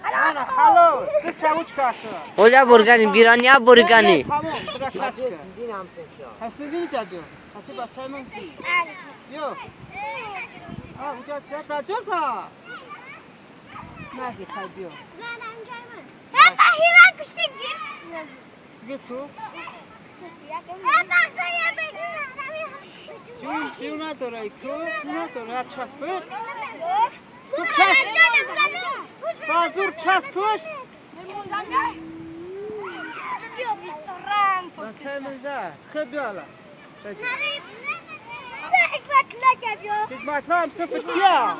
Алло, ты чавучка. Оля бургани, гирани бургани. Тамом, тра качка. Ҳаснидин ҷадю. Ҳачи бачаи ман. Ё. А, уҷа ца ҷоза. Наги хай биё. Диге ту? Ҷун, ҷун надора, ку? Ҷун надора, часпиш? Ту часп. Базур часпиш? Бачаи ман за. Хай биё ала. Хидматам сифр кия?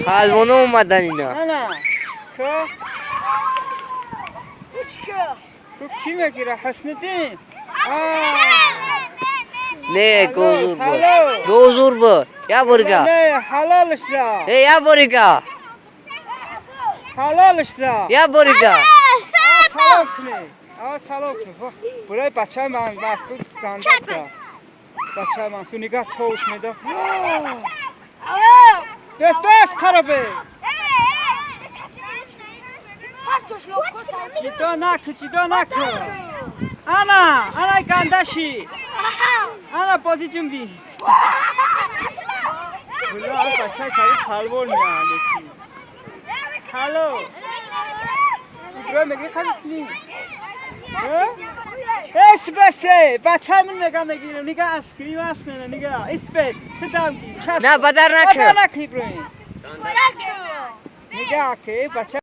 Палвоно омадан ина. Ана. Ку? Ту ки мегира Ҳаснидин? Не, гозур бу. Гозур бу. Я бурга. Не, ҳалолишда. Э, я бурига. Ҳалолишда. Я бурига. Салом кунед. А, салом кунед. Бурай бачаи ман масъуд ганда. Бачаи Мансур нигоҳ товуш меда. Бес бес харабе. Ҷидо наку, ҷидо наку. Ана, ана гандаши. Ана бозӣ ҷунбид. Була бачаи сари палвон меян леки. Ҳало. Иброҳим мегири қадисни? Эс бесе, бачаи ман мега мегирам, нига ашк, ин ашк не, нига. Испе, ту дам гир. На, бадар наку. Бадар наку Иброҳим. Нига ки бача